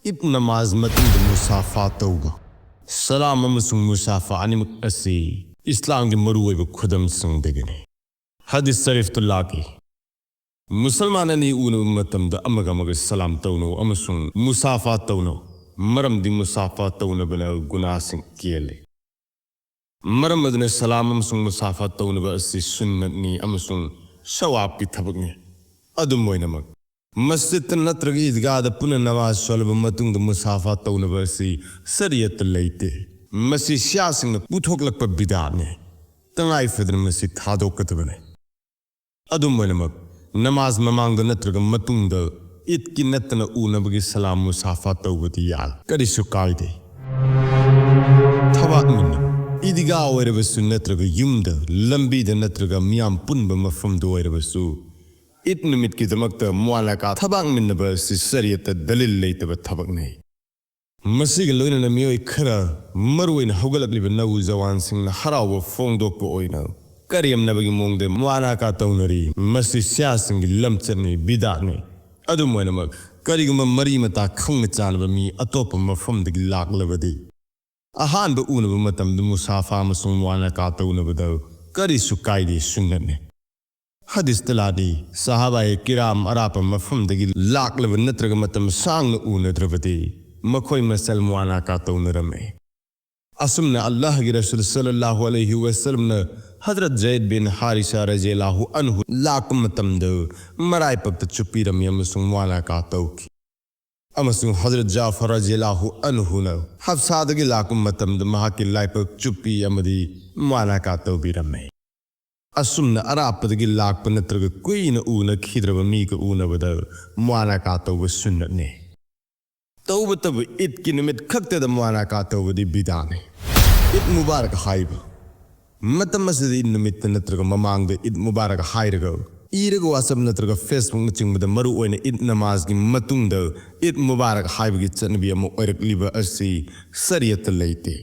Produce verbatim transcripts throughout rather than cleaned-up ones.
ꯏꯗ ꯅꯃꯥꯖ ꯃꯇꯨꯡꯗ ꯃꯨꯁꯥꯐꯥ ꯇꯧꯕ꯫ ꯁꯂꯥꯝ ꯑꯃꯁꯨꯡ ꯃꯨꯁꯥꯐꯥ ꯑꯅꯤꯃꯛ ꯑꯁꯤ ꯏꯁꯂꯥꯝꯒꯤ ꯃꯔꯨꯑꯣꯏꯕ ꯈꯨꯗꯝꯁꯤꯡꯗꯒꯤꯅꯤ꯫ ꯍꯗꯤꯁ ꯁꯔꯤꯐꯇ ꯂꯥꯛꯏ, ꯃꯨꯁꯜꯃꯥꯟ ꯑꯅꯤ ꯎꯅꯕ ꯃꯇꯝꯗ ꯑꯃꯒ ꯑꯃꯒ ꯁꯂꯥꯝ ꯇꯧꯅꯧ ꯑꯃꯁꯨꯡ ꯃꯨꯁꯥꯐꯥ ꯇꯧꯅꯧ, ꯃꯔꯝꯗꯤ ꯃꯨꯁꯥꯐꯥ ꯇꯧꯅꯕꯅ ꯒꯨꯅꯥꯁꯤꯡ ꯀꯦꯜꯂꯤ꯫ ꯃꯔꯝ ꯑꯗꯨꯅ ꯁꯂꯥꯝ ꯑꯃꯁꯨꯡ ꯃꯨꯁꯥꯐꯥ ꯇꯧꯅꯕ ꯑꯁꯤ ꯁꯨꯟꯅꯠꯅꯤ ꯑꯃꯁꯨꯡ ꯁꯋꯥꯕꯀꯤ ꯊꯕꯛꯅꯤ꯫ ꯑꯗꯨꯝ ꯑꯣꯏꯅꯃꯛ, ꯃꯁꯖꯤꯗꯇ ꯅꯠꯇ꯭ꯔꯒ ꯏꯗꯒꯥꯗ ꯄꯨꯟꯅ ꯅꯃꯥꯖ ꯁꯣꯜꯂꯕ ꯃꯇꯨꯡꯗ ꯃꯨꯁꯥꯐꯥ ꯇꯧꯅꯕ ꯑꯁꯤ ꯁꯔꯤꯌꯠꯇ ꯂꯩꯇꯦ꯫ ꯃꯁꯤ ꯁꯤꯌꯥꯁꯤꯡꯅ ꯄꯨꯊꯣꯛꯂꯛꯄ ꯕꯤꯗꯥꯠꯅꯤ꯫ ꯇꯉꯥꯏ ꯐꯗꯅ ꯃꯁꯤ ꯊꯥꯗꯣꯛꯀꯗꯕꯅꯤ꯫ ꯑꯗꯨꯝ ꯑꯣꯏꯅꯃꯛ, ꯅꯃꯥꯖ ꯃꯃꯥꯡꯗ ꯅꯠꯇ꯭ꯔꯒ ꯃꯇꯨꯡꯗ ꯏꯗꯀꯤ ꯅꯠꯇꯅ ꯎꯅꯕꯒꯤ ꯁꯂꯥꯝ ꯃꯨꯁꯥꯐꯥ ꯇꯧꯕꯗꯤ ꯌꯥꯏ, ꯀꯔꯤꯁꯨ ꯀꯥꯏꯗꯦ꯫ ꯊꯕꯥꯛ ꯃꯤꯟꯅ ꯏꯗꯤꯒꯥ ꯑꯣꯏꯔꯕꯁꯨ ꯅꯠꯇ꯭ꯔꯒ ꯌꯨꯝꯗ, ꯂꯝꯕꯤꯗ ꯅꯠꯇ꯭ꯔꯒ ꯃꯤꯌꯥꯝ ꯄꯨꯟꯕ ꯃꯐꯝꯗ ꯑꯣꯏꯔꯕꯁꯨ, ꯏꯗ ꯅꯨꯃꯤꯠꯀꯤꯗꯃꯛꯇ ꯃꯨꯋꯥꯅꯥꯀꯥ ꯊꯕꯥꯛ ꯃꯤꯟꯅꯕ ꯑꯁꯤ ꯁꯔꯤꯌꯠꯇ ꯗꯂꯤꯜ ꯂꯩꯇꯕ ꯊꯕꯛꯅꯤ꯫ ꯃꯁꯤꯒ ꯂꯣꯏꯅꯅ ꯃꯤꯑꯣꯏ ꯈꯔ, ꯃꯔꯨꯑꯣꯏꯅ ꯍꯧꯒꯠꯂꯛꯂꯤꯕ ꯅꯧꯖꯋꯥꯟꯁꯤꯡꯅ ꯍꯔꯥꯎꯕ ꯐꯣꯡꯗꯣꯛꯄ ꯑꯣꯏꯅ ꯀꯔꯦꯝꯅꯕꯒꯤ ꯃꯑꯣꯡꯗ ꯃꯨꯋꯥꯅꯥꯀꯥ ꯇꯧꯅꯔꯤ꯫ ꯃꯁꯤ ꯁꯤꯌꯥꯁꯤꯡꯒꯤ ꯂꯝꯆꯠꯅꯤ, ꯕꯤꯗꯥꯠꯅꯤ꯫ ꯑꯗꯨꯝ ꯑꯣꯏꯅꯃꯛ, ꯀꯔꯤꯒꯨꯝꯕ ꯃꯔꯤ ꯃꯇꯥ ꯈꯪꯅ ꯆꯥꯟꯅꯕ ꯃꯤ ꯑꯇꯣꯞꯄ ꯃꯐꯝꯗꯒꯤ ꯂꯥꯛꯂꯕꯗꯤ, ꯑꯍꯥꯟꯕ ꯎꯅꯕ ꯃꯇꯝꯗ ꯃꯨꯁꯥꯐꯥ ꯑꯃꯁꯨꯡ ꯃꯨꯋꯥꯅꯥꯀꯥ ꯇꯧꯅꯕꯗ ꯀꯔꯤꯁꯨ ꯀꯥꯏꯗꯦ, ꯁꯨꯟꯅꯠꯅꯤ꯫ ꯍꯗꯤꯁꯇ ꯂꯥꯛꯏ, ꯁꯍꯥꯕꯥꯏ ꯀꯤꯔꯥꯝ ꯑꯔꯥꯞꯄ ꯃꯐꯝꯗꯒꯤ ꯂꯥꯛꯂꯕ ꯅꯠꯇ꯭ꯔꯒ ꯃꯇꯝ ꯁꯥꯡꯅ ꯎꯅꯗ꯭ꯔꯕꯗꯤ, ꯃꯈꯣꯏ ꯃꯁꯦꯜ ꯃꯨꯋꯥꯅꯥꯀꯥ ꯇꯧꯅꯔꯝꯃꯤ꯫ ꯑꯁꯨꯝꯅ ꯑꯜꯂꯥꯍꯒꯤ ꯔꯁꯨꯜ ꯁꯜꯂꯜꯂꯥꯍꯨ ꯑꯂꯩꯍꯤ ꯋꯁꯜꯂꯝꯅ ꯍꯖꯔꯠ ꯖꯩꯗ ꯕꯤꯟ ꯍꯥꯔꯤꯁꯥ ꯔꯖꯤꯌꯜꯂꯥꯍꯨ ꯑꯟꯍꯨ ꯂꯥꯛꯄ ꯃꯇꯝꯗ ꯃꯔꯥꯏꯄꯛꯇ ꯆꯨꯞꯄꯤꯔꯝꯃꯤ ꯑꯃꯁꯨꯡ ꯃꯨꯋꯥꯅꯥꯀꯥ ꯇꯧꯈꯤ꯫ ꯑꯃꯁꯨꯡ ꯍꯖꯔꯠ ꯖꯥꯐꯔ ꯔꯖꯤꯌꯜꯂꯥꯍꯨ ꯑꯟꯍꯨꯅ ꯍꯞꯁꯥꯗꯒꯤ ꯂꯥꯛꯄ ꯃꯇꯝꯗ ꯃꯍꯥꯛꯀꯤ ꯂꯥꯏꯄꯛ ꯆꯨꯞꯄꯤ ꯑꯃꯗꯤ ꯃꯨꯋꯥꯅꯥꯀꯥ ꯇꯧꯕꯤꯔꯝꯃꯤ꯫ ꯑꯁꯨꯝꯅ ꯑꯔꯥꯞꯄꯗꯒꯤ ꯂꯥꯛꯄ ꯅꯠꯇ꯭ꯔꯒ ꯀꯨꯏꯅ ꯎꯅꯈꯤꯗ꯭ꯔꯕ ꯃꯤꯒ ꯎꯅꯕꯗ ꯃꯨꯋꯥꯅꯥꯀꯥ ꯇꯧꯕ ꯁꯨꯟꯅꯠꯅꯤ꯫ ꯇꯧꯕꯇꯕꯨ ꯏꯗꯀꯤ ꯅꯨꯃꯤꯠ ꯈꯛꯇꯗ ꯃꯨꯋꯥꯅꯥꯀꯥ ꯇꯧꯕꯗꯤ ꯕꯤꯗꯥꯅꯤ꯫ ꯏꯗ ꯃꯨꯕꯥꯔꯛ ꯍꯥꯏꯕ꯫ ꯃꯇꯝ ꯑꯁꯤꯗ ꯏꯗ ꯅꯨꯃꯤꯠꯇ ꯅꯠꯇ꯭ꯔꯒ ꯃꯃꯥꯡꯗ ꯏꯗ ꯃꯨꯕꯥꯔꯛ ꯍꯥꯏꯔꯒ, ꯏꯔꯒ WhatsApp ꯅꯠꯇ꯭ꯔꯒ Facebook ꯅꯆꯤꯡꯕꯗ ꯃꯔꯨꯑꯣꯏꯅ ꯏꯗ ꯅꯃꯥꯖꯒꯤ ꯃꯇꯨꯡꯗ ꯏꯗ ꯃꯨꯕꯥꯔꯛ ꯍꯥꯏꯕꯒꯤ ꯆꯠꯅꯕꯤ ꯑꯃ ꯑꯣꯏꯔꯛꯂꯤꯕ ꯑꯁꯤ ꯁꯔꯤꯌꯠꯇ ꯂꯩꯇꯦ꯫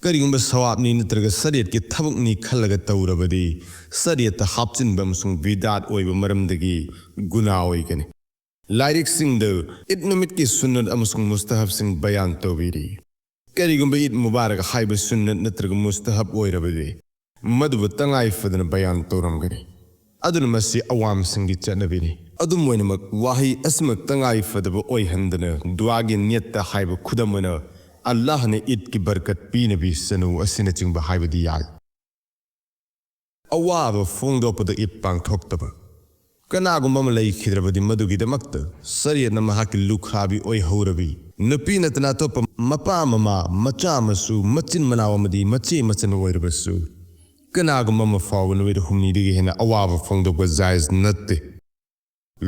ꯀꯔꯤꯒꯨꯝꯕ ꯁꯋꯥꯕꯅꯤ ꯅꯠꯇ꯭ꯔꯒ ꯁꯔꯤꯌꯠꯀꯤ ꯊꯕꯛꯅꯤ ꯈꯜꯂꯒ ꯇꯧꯔꯕꯗꯤ, ꯁꯔꯤꯌꯠꯇ ꯍꯥꯞꯆꯤꯟꯕ ꯑꯃꯁꯨꯡ ꯕꯤꯗꯥꯠ ꯑꯣꯏꯕ ꯃꯔꯝꯗꯒꯤ ꯒꯨꯅꯥ ꯑꯣꯏꯒꯅꯤ꯫ ꯂꯥꯏꯔꯤꯛꯁꯤꯡꯗ ꯏꯗ ꯅꯨꯃꯤꯠꯀꯤ ꯁꯨꯟꯅꯠ ꯑꯃꯁꯨꯡ ꯃꯨꯁꯇꯍꯕꯁꯤꯡ ꯕꯌꯥꯟ ꯇꯧꯕꯤꯔꯤ꯫ ꯀꯔꯤꯒꯨꯝꯕ ꯏꯗ ꯃꯨꯕꯥꯔꯛ ꯍꯥꯏꯕ ꯁꯨꯟꯅꯠ ꯅꯠꯇ꯭ꯔꯒ ꯃꯨꯁꯇꯍꯕ ꯑꯣꯏꯔꯕꯗꯤ, ꯃꯗꯨꯕꯨ ꯇꯉꯥꯏ ꯐꯗꯅ ꯕꯌꯥꯟ ꯇꯧꯔꯝꯒꯅꯤ꯫ ꯑꯗꯨꯅ ꯃꯁꯤ ꯑꯋꯥꯝꯁꯤꯡꯒꯤ ꯆꯠꯅꯕꯤꯅꯤ꯫ ꯑꯗꯨꯝ ꯑꯣꯏꯅꯃꯛ, ꯋꯥꯍꯩ ꯑꯁꯤꯃꯛ ꯇꯉꯥꯏ ꯐꯗꯕ ꯑꯣꯏꯍꯟꯗꯅ ꯗꯨꯋꯥꯒꯤ ꯅꯤꯌꯠꯇ ꯍꯥꯏꯕ, ꯈꯨꯗꯝ ꯑꯣꯏꯅ, "ꯑꯜꯂꯥꯍꯅ ꯏꯗꯀꯤ ꯕꯔꯀꯠ ꯄꯤꯅꯕꯤꯁꯅꯨ" ꯑꯁꯤꯅꯆꯤꯡꯕ ꯍꯥꯏꯕꯗꯤ ꯌꯥꯏ꯫ ꯑꯋꯥꯕ ꯐꯣꯡꯗꯣꯛꯄꯗ ꯏꯗ ꯄꯥꯡꯊꯣꯛꯇꯕ꯫ ꯀꯅꯥꯒꯨꯝꯕ ꯑꯃ ꯂꯩꯈꯤꯗ꯭ꯔꯕꯗꯤ, ꯃꯗꯨꯒꯤꯗꯃꯛꯇ ꯁꯔꯤꯌꯠꯅ ꯃꯍꯥꯛꯀꯤ ꯂꯨꯈ꯭ꯔꯥꯕꯤ ꯑꯣꯏꯍꯧꯔꯕꯤ ꯅꯨꯄꯤ ꯅꯠꯇꯅ ꯑꯇꯣꯞꯄ ꯃꯄꯥ ꯃꯃꯥ, ꯃꯆꯥ ꯃꯁꯨ, ꯃꯆꯤꯟ ꯃꯅꯥꯎ ꯑꯃꯗꯤ ꯃꯆꯦ ꯃꯆꯟ ꯑꯣꯏꯔꯕꯁꯨ, ꯀꯅꯥꯒꯨꯝꯕ ꯑꯃ ꯐꯥꯎꯕ ꯅꯨꯃꯤꯠ ꯍꯨꯝꯅꯤꯗꯒꯤ ꯍꯦꯟꯅ ꯑꯋꯥꯕ ꯐꯣꯡꯗꯣꯛꯄ ꯖꯥꯏꯖ ꯅꯠꯇꯦ꯫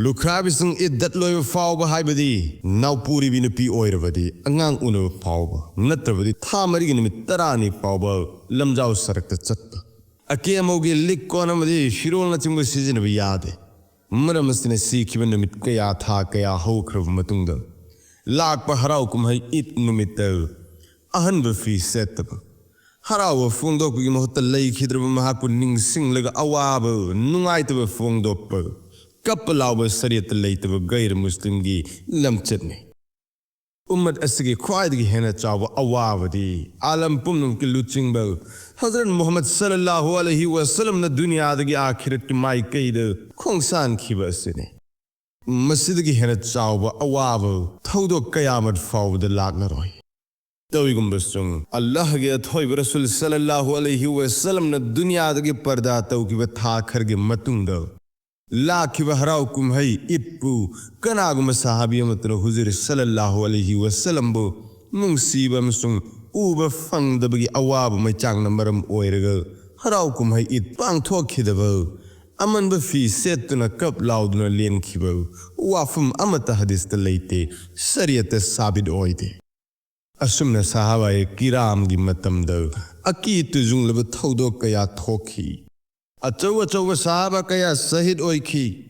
ꯂꯨꯈ꯭ꯔꯥꯕꯤꯁꯤꯡ ꯏꯗꯠ ꯂꯣꯏꯕ ꯐꯥꯎꯕ ꯍꯥꯏꯕꯗꯤ ꯅꯥꯎꯄꯨꯔꯤꯕꯤ ꯅꯨꯄꯤ ꯑꯣꯏꯔꯕꯗꯤ, ꯑꯉꯥꯡ ꯎꯅꯕ ꯐꯥꯎꯕ ꯅꯠꯇ꯭ꯔꯕꯗꯤ ꯊꯥ ꯃꯔꯤꯒꯤ ꯅꯨꯃꯤꯠ ꯇꯔꯥꯅꯤ ꯐꯥꯎꯕ ꯂꯝꯖꯥꯎ ꯁꯔꯛꯇ ꯆꯠꯄ, ꯑꯀꯦ ꯑꯃꯧꯒꯤ ꯂꯤꯛ ꯀꯣꯟ ꯑꯃꯗꯤ ꯐꯤꯔꯣꯜꯅꯆꯤꯡꯕ ꯁꯤꯖꯤꯟꯅꯕ ꯌꯥꯗꯦ꯫ ꯃꯔꯝ ꯑꯁꯤꯅ ꯁꯤꯈꯤꯕ ꯅꯨꯃꯤꯠ ꯀꯌꯥ, ꯊꯥ ꯀꯌꯥ ꯍꯧꯈ꯭ꯔꯕ ꯃꯇꯨꯡꯗ ꯂꯥꯛꯄ ꯍꯔꯥꯎ ꯀꯨꯝꯍꯩ ꯏꯗ ꯅꯨꯃꯤꯠꯇ ꯑꯍꯟꯕ ꯐꯤ ꯁꯦꯠꯇꯕ, ꯍꯔꯥꯎꯕ ꯐꯣꯡꯗꯣꯛꯄꯒꯤ ꯃꯍꯨꯠꯇ ꯂꯩꯈꯤꯗ꯭ꯔꯕ ꯃꯍꯥꯛꯄꯨ ꯅꯤꯡꯁꯤꯡꯂꯒ ꯑꯋꯥꯕ, ꯅꯨꯡꯉꯥꯏꯇꯕ ꯐꯣꯡꯗꯣꯛꯄ, ꯀꯞꯄ ꯂꯥꯎꯕ ꯁꯔꯤꯌꯠꯇ ꯂꯩꯇꯕ ꯒꯩꯔ ꯃꯨꯁꯂꯤꯝꯒꯤ ꯂꯝꯆꯠꯅꯤ꯫ ꯎꯝꯃꯠ ꯑꯁꯤꯒꯤ ꯈ꯭ꯋꯥꯏꯗꯒꯤ ꯍꯦꯟꯅ ꯆꯥꯎꯕ ꯑꯋꯥꯕꯗꯤ ꯑꯥꯂꯝ ꯄꯨꯝꯅꯃꯛꯀꯤ ꯂꯨꯆꯤꯡꯕ ꯍꯖꯔꯠ ꯃꯨꯍꯝꯃꯗ ꯁꯜꯂꯜꯂꯥꯍꯨ ꯑꯂꯩꯍꯤ ꯋꯁꯜꯂꯝꯅ ꯗꯨꯅꯤꯌꯥꯗꯒꯤ ꯑꯥꯈꯤꯔꯠꯀꯤ ꯃꯥꯏꯀꯩꯗ ꯈꯣꯡꯁꯥꯟꯈꯤꯕ ꯑꯁꯤꯅꯤ꯫ ꯃꯁꯤꯗꯒꯤ ꯍꯦꯟꯅ ꯆꯥꯎꯕ ꯑꯋꯥꯕ ꯊꯧꯗꯣꯛ ꯀꯌꯥꯃꯠ ꯐꯥꯎꯕꯗ ꯂꯥꯛꯂꯔꯣꯏ꯫ ꯇꯧꯏꯒꯨꯝꯕꯁꯨꯡ, ꯑꯜꯂꯥꯍꯒꯤ ꯑꯊꯣꯏꯕ ꯔꯁꯨꯜ ꯁꯜꯂꯜꯂꯥꯍꯨ ꯑꯂꯩꯍꯤ ꯋꯁꯜꯂꯝꯅ ꯗꯨꯅꯤꯌꯥꯗꯒꯤ ꯄꯔꯗꯥ ꯇꯧꯈꯤꯕ ꯊꯥ ꯈꯔꯒꯤ ꯃꯇꯨꯡꯗ ꯂꯥꯛꯈꯤꯕ ꯍꯔꯥꯎ ꯀꯨꯝꯍꯩ ꯏꯗꯄꯨ ꯀꯅꯥꯒꯨꯝꯕ ꯁꯍꯥꯕꯤ ꯑꯃꯠꯇꯅ ꯍꯨꯖꯨꯔ ꯁꯜꯂꯜꯂꯥꯍꯨ ꯑꯂꯩꯍꯤ ꯋꯁꯜꯂꯝꯕꯨ ꯅꯨꯡꯁꯤꯕ ꯑꯃꯁꯨꯡ ꯎꯕ ꯐꯪꯗꯕꯒꯤ ꯑꯋꯥꯕ ꯃꯩꯆꯥꯛꯅ ꯃꯔꯝ ꯑꯣꯏꯔꯒ ꯍꯔꯥꯎ ꯀꯨꯝꯍꯩ ꯏꯗ ꯄꯥꯡꯊꯣꯛꯈꯤꯗꯕ, ꯑꯃꯟꯕ ꯐꯤ ꯁꯦꯠꯇꯨꯅ ꯀꯞ ꯂꯥꯎꯗꯨꯅ ꯂꯦꯟꯈꯤꯕ ꯋꯥꯐꯝ ꯑꯃꯠꯇ ꯍꯗꯤꯁꯇ ꯂꯩꯇꯦ, ꯁꯔꯤꯌꯠꯇ ꯁꯥꯕꯤꯠ ꯑꯣꯏꯗꯦ꯫ ꯑꯁꯨꯝꯅ ꯁꯍꯥꯕꯥꯌꯦ ꯀꯤꯔꯥꯝꯒꯤ ꯃꯇꯝꯗ ꯑꯀꯤ ꯇꯨꯖꯨꯡꯂꯕ ꯊꯧꯗꯣꯛ ꯀꯌꯥ ꯊꯣꯛꯈꯤ꯫ ꯑꯆꯧ ꯑꯆꯧꯕ ꯁꯍꯥꯕꯥ ꯀꯌꯥ ꯁꯍꯤꯗ ꯑꯣꯏꯈꯤ꯫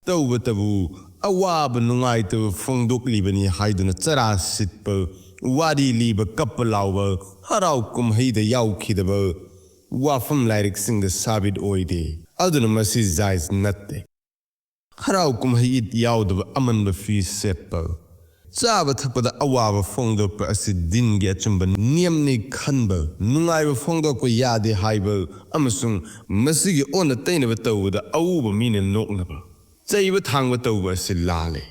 ꯇꯧꯕꯇꯕꯨ, ꯑꯋꯥꯕ ꯅꯨꯡꯉꯥꯏꯇꯕ ꯐꯣꯡꯗꯣꯛꯂꯤꯕꯅꯤ ꯍꯥꯏꯗꯨꯅ ꯆꯔꯥ ꯁꯤꯠꯄ, ꯋꯥꯔꯤ ꯂꯤꯕ, ꯀꯞꯄ ꯂꯥꯎꯕ, ꯍꯔꯥꯎ ꯀꯨꯝꯍꯩꯗ ꯌꯥꯎꯈꯤꯗꯕ ꯋꯥꯐꯝ ꯂꯥꯏꯔꯤꯛꯁꯤꯡꯗ ꯁꯥꯕꯤꯠ ꯑꯣꯏꯗꯦ꯫ ꯑꯗꯨꯅ ꯃꯁꯤ ꯖꯥꯏꯖ ꯅꯠꯇꯦ꯫ ꯍꯔꯥꯎ ꯀꯨꯝꯍꯩ ꯏꯗ ꯌꯥꯎꯗꯕ ꯑꯃꯟꯕ ꯐꯤ ꯁꯦꯠꯄ, ꯆꯥꯕ ꯊꯛꯄꯗ ꯑꯋꯥꯕ ꯐꯣꯡꯗꯣꯛꯄ ꯑꯁꯤ ꯗꯤꯟꯒꯤ ꯑꯆꯨꯝꯕ ꯅꯤꯌꯝꯅꯤ ꯈꯟꯕ, ꯅꯨꯡꯉꯥꯏꯕ ꯐꯣꯡꯗꯣꯛꯄ ꯌꯥꯗꯦ ꯍꯥꯏꯕ ꯑꯃꯁꯨꯡ ꯃꯁꯤꯒꯤ ꯑꯣꯟꯅ ꯇꯩꯅꯕ ꯇꯧꯕꯗ ꯑꯎꯕ ꯃꯤꯅ ꯅꯣꯛꯅꯕ, ꯆꯩꯕ ꯊꯥꯡꯕ ꯇꯧꯕ ꯑꯁꯤ ꯂꯥꯜꯂꯦ꯫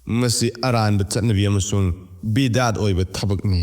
ꯃꯁꯤ ꯑꯔꯥꯟꯕ ꯆꯠꯅꯕꯤ ꯑꯃꯁꯨꯡ ꯕꯤꯗꯥꯠ ꯑꯣꯏꯕ ꯊꯕꯛꯅꯤ꯫